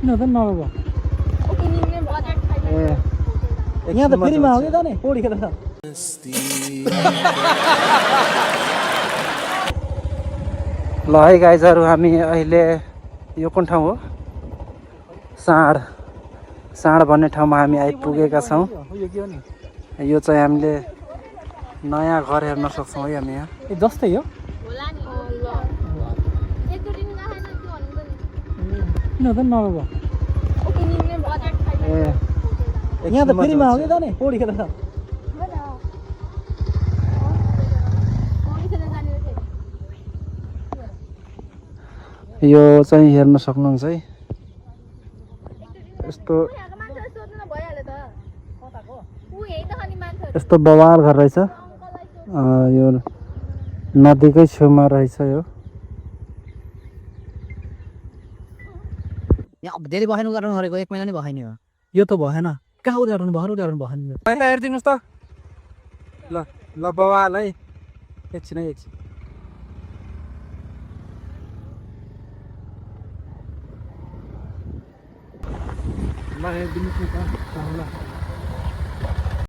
किन त नभएको ए यहाँ त फेरिमा हो कि त नि पौडी खेल्दा ल है गाइजहरू हामी अहिले यो कुन ठाउँ हो साँड भन्ने ठाउँमा हामी आइपुगेका छौँ यो चाहिँ हामीले नयाँ घर हेर्न सक्छौँ है हामी यहाँ जस्तै हो किन त नभएको ए यहाँ त फेरिमा हो कि त नि पौडी खेल्दा यो चाहिँ हेर्न सक्नुहुन्छ है यस्तो बवाल घर रहेछ यो नदीकै छेउमा रहेछ यो यहाँ धेरै बहाइनु गर्नु गरेको 1 महिना नै बहाइने हो यो त भएन कहाँ उदाहरण भएन पहिला हेरिदिनुहोस् त ल ल बवाल है एकछिन ल हेरिदिनुहोस् न त